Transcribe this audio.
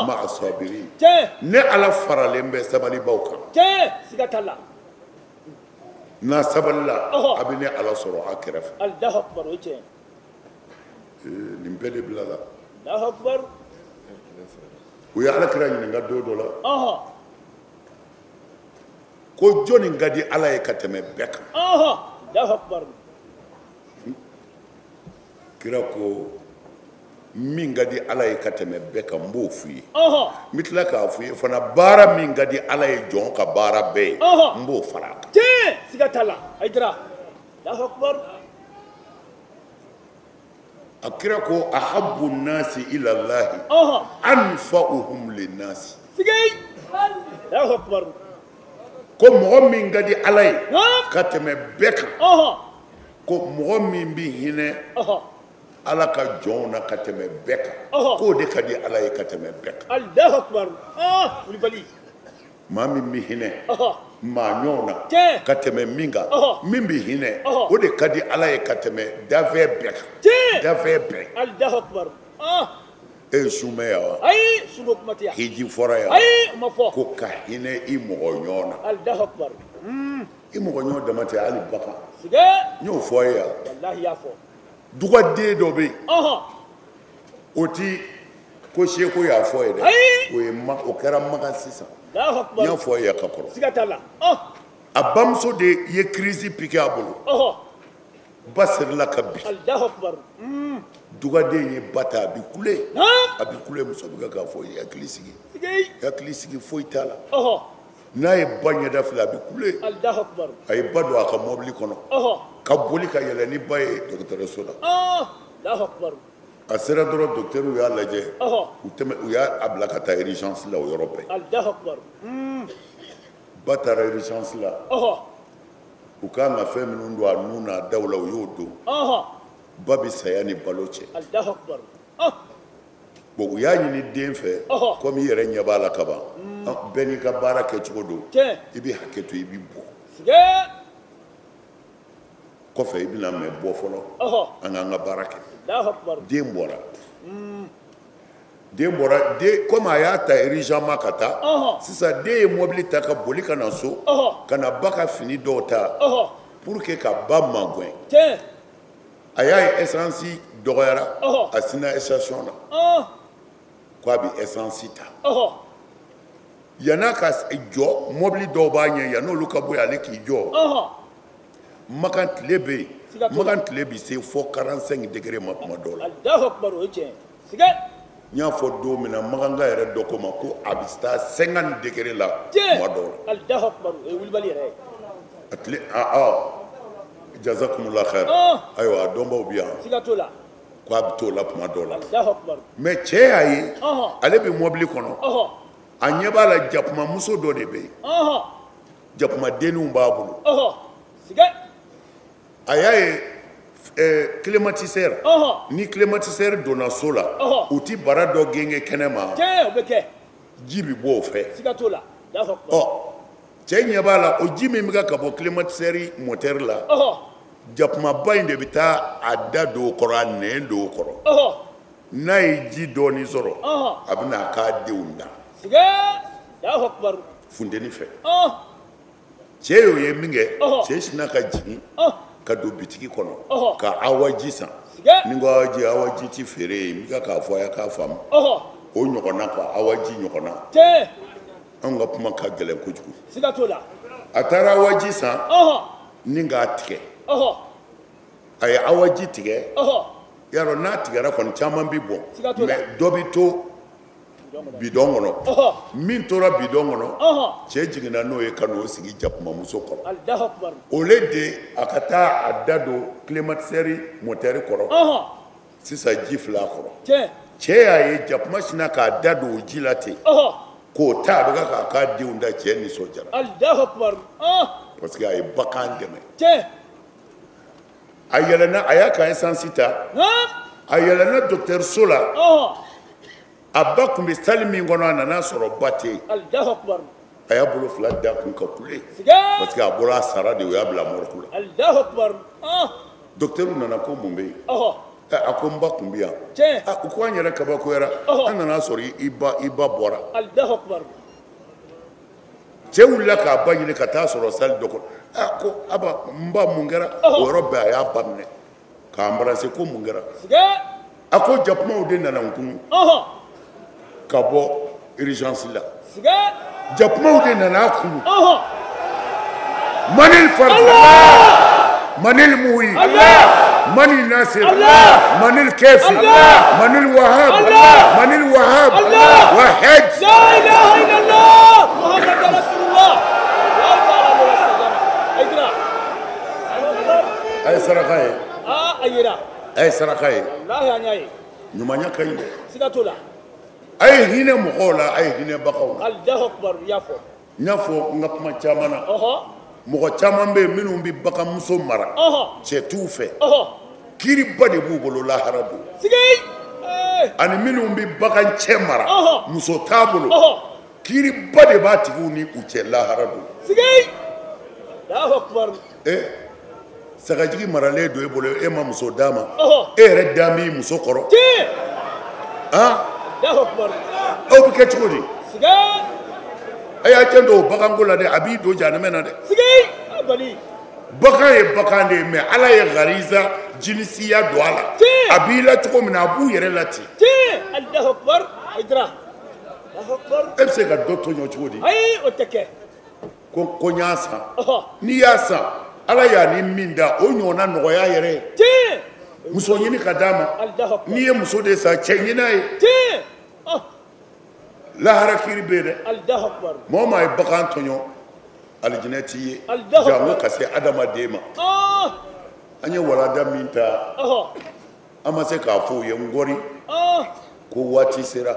Ma'a sabirin. Ne Ala faralen bɛ sabalibaw kan. Siga t'a la. N'a sabalila, a bɛ ne Ala sɔrɔ a kɛrɛfɛ. Alahu akibaru, o ye tiɲɛ. Nin bɛɛ de bilala. Alahu akibaru. U ye Ala kira ɲininka don dɔ la. Ko jɔnni ka di Ala ye ka tɛmɛ bɛɛ kan? Alahu akibaru. Kira ko min ka di Ala ye ka tɛmɛ bɛɛ kan, n b'o f'i ye. N bɛ tila k'a f'i ye fana, baara min ka di Ala ye jɔn ka baara bɛɛ ye, n b'o fara a kan. Tiɲɛ, siga t'a la. Hayidara. Alahu akibaru. A kira ko ahabbu nasi ila Allahi anfa'uhum linnasi. Sigei. Alahu akibaru. Ko mɔgɔ min ka di Ala ye ka tɛmɛ bɛɛ kan, ko mɔgɔ min bɛ hinɛ Ala ka jɔnw na ka tɛmɛ bɛɛ kan, k'o de ka di Ala ye ka tɛmɛ bɛɛ kan. Alahu akibaru. Kulibali. Maa min bɛ hinɛ maa ɲɔgɔn na ka tɛmɛ min kan, min bɛ hinɛ, o de ka di Ala ye ka tɛmɛ dafɛn bɛɛ kan. Dafɛn bɛɛ. Alahu akibaru. E ye sun mɛn yan wa? Ayi, sunko kuma tɛ yan. Hiji fɔra yan. Ayi, o ma fɔ. Ko ka hinɛ i mɔgɔ ɲɔgɔn na. Alahu akibaru. I mɔgɔ ɲɔgɔn dama tɛ, hali bagan. Sigɛ. N y'o fɔ e ye yan. Walahi, i y'a fɔ. Dugaden dɔ bɛ yen. O ti ko seko y'a fɔ ye dɛ. Ayi. O ye ma, o kɛra Makan sisan. Alahu akibaru. N y'a fɔ e ye ka kɔrɔ. Siga t'a la. A bamuso de ye crise piqué a bolo. Ba sirila ka bin. Alahu akibaru. Dugaden ye ba ta, a bɛ kule. A bɛ kule, muso bɛ k'a fɔ i hakili sigi. Sigi. I hakili sigi, foyi t'a la. N'a ye ba ɲɛda filɛ, a bɛ kule. Alahu akibaru. A ye ba don a ka mɔbili kɔnɔ. Ka boli ka yɛlɛ ni ba ye dɔgɔtɔrɔso la. Alahu akibaru. A sera dɔrɔn, docteur y'a lajɛ. U tɛmɛ, u y'a bila ka taa urgence la o yɔrɔ bɛɛ. Alahu akibaru. Ba taara urgence la. U kan ka fɛn minnu don a nun n'a daw la, u y'o don. Ba bɛ saya ni balo cɛ. Alahu akibaru. Bon, u y'a ɲini den fɛ, komi i yɛrɛ ɲɛ b'a la kaban, bɛɛ n'i ka baara kɛcogo don. I bɛ hakɛ to, i bɛ bɔ. Kɔfɛ i bɛna mɛ bɔ fɔlɔ. An k'an ka baara kɛ. Den bɔra. Den bɔra, den, komi a y'a ta urgemment ka taa, sisan den ye mobili ta ka boli ka na so, ka na ba ka fini dɔw ta, pour que ka ba magɛn. A y'a ye essence dɔgɔyara, a sinna station na. K'a bɛ essence ta. Yann'a ka jɔ, mobili dɔw b'a ɲɛ, yann'olu ka bɔ yen, ale k'i jɔ. Makan tile bɛ yen. Makan tile bɛ se fo 45 degrés ma tuma dɔw la. Alahu akibaru, o ye tiɲɛ ye. Sigɛ. N y'a fɔ don min na, Makanka yɛrɛ dɔ ko ma ko a bɛ taa 50 degrés la tuma dɔw la. Alahu akibaru, o ye wulibali yɛrɛ ye. A tile, a, a, jazakumullah khair. Ayiwa, a dɔnbaw bɛ yan. Siga t'o la. Ko a bɛ t'o la tuma dɔw la. Alahu akibaru. Mais cɛ y'a ye, ale bɛ mɔbili kɔnɔ. A ɲɛ b'a la, jakumamuso dɔ de bɛ yen. Jakumadenninw b'a bolo. Sigɛ. A y'a ye, climatiseur. Ni climatiseur donna so la, u ti bara dɔ genge kɛnɛ ma. Tiɲɛ, o bɛ kɛ. Ji bɛ bɔ o fɛ. Siga t'o la. Alahu akibaru. Cɛ ɲɛ b'a la, o ji min bɛ ka bɔ climatiseur moteur la, jakumaba in de bɛ taa a da don o kɔrɔ, a nɛn don o kɔrɔ. N'a ye ji dɔɔni sɔrɔ, a bɛ n'a k'a denw da. Sigɛ. Alahu akibaru. Funteni fɛ. Cɛ y'o ye min kɛ, cɛ sinna ka jigin ka don bitigi kɔnɔ, ka awaji san. Sigɛ. Ni ko awaji, awaji ti feere yen, n bɛ k'a fɔ a ye k'a faamu. O ɲɔgɔnna quoi, awaji ɲɔgɔnna. Anw ka kuma ka gɛlɛn kojugu. Siga t'o la. A taara awaji san, ni k'a tigɛ. A ye awaji tigɛ. Yarɔ, n'a tigɛra kɔni, caman bi bɔn. Siga t'o la. Mais dɔ bi to bidɔn kɔnɔ. Min tora bidɔn kɔnɔ, cɛ jiginna n'o ye ka n'o sigi jakumamuso kɔrɔ. Alahu akibaru. Au lieu de a ka taa a da don climatiseur moteur kɔrɔ, sisan ji filɛ a kɔrɔ. Cɛ y'a ye jakuma sinna k'a da don o ji la ten. K'o ta, a bɛ k'a k'a denw da, cɛ nisɔndiyara. Alahu akibaru. Parce que a ye bagan dɛmɛ. A yɛlɛnna, a y'a ka essence ta. A yɛlɛnna dɔgɔtɔrɔso la. A ba tun bɛ salle min kɔnɔ, a nana sɔrɔ ba tɛ yen. Alahu akibaru. A y'a bolo fila da kun ka kule. Sigɛ. Parce que a bɔra a sara de, o y'a bila morgue la. Alahu akibaru. Docteur nana ko mun bɛ yen? A ko n ba tun bɛ yan. U ko an yɛrɛ kabakoyara, an nana sɔrɔ i ba bɔra. Cɛ wulila k'a ba ɲini ka taa sɔrɔ salle dɔ kɔnɔ. A ko aba n ba mun kɛra? O yɔrɔ bɛɛ a y'a ba minɛ k'a embrasser ko mun kɛra? A ko jakumaw de nana n kunu ka bɔ urgence la. Jakumaw de nana a kunu. Manil Fardu, Manil Muhi, Manil Nasir, Manil Kefi, Manil Wahab, Manil Wahab, Wahid. La ilaha illallah, Muhammad Rasulullah. A ye saraka ye. A yera. A ye saraka ye. Walahi an y'a ye. Ɲumanya ka ɲi dɛ. Siga t'o la. A ye hinɛ mɔgɔw la, a ye hinɛ baganw na. Allahu akbar, i y'a fɔ. N y'a fɔ n ka kuma caman na. Mɔgɔ caman bɛ yen minnu bɛ baganmuso mara. Cɛ t'u fɛ. Kiiriba de b'u bolo lahara don. Ani minnu bɛ bagan cɛ mara. Muso t'a bolo. Kiiriba de b'a tigiw ni u cɛ lahara don. Allahu akbar. Sagajigi maralen don e bolo, e ma muso d'a ma. E yɛrɛ dan b'i muso kɔrɔ. Aw bɛ kɛ cogo di? A y'a cɛn don o baganko la dɛ, a b'i don jahanamɛ na dɛ. Bagan ye bagan de ye, mais Ala ye gariza jinisiya don a la. A b'i la cogo min na, a b'u yɛrɛ la ten. E bɛ se ka dɔ tɔɲɔ cogo di? Ko n y'a san. N'i y'a san, Ala y'a ni min da, o ɲɔgɔnna nɔgɔya yɛrɛ ye. Muso ɲini ka d'a ma. N'i ye muso de san, cɛ ɲini a ye. Lahara kiiri bɛ yen dɛ. Mɔgɔ maa ye bagan tɔɲɔ, alijinɛ t'i ye. Jango ka se adamaden ma. An ye walanda min ta, an ma se k'a fɔ u ye n gɔri ko waati sera.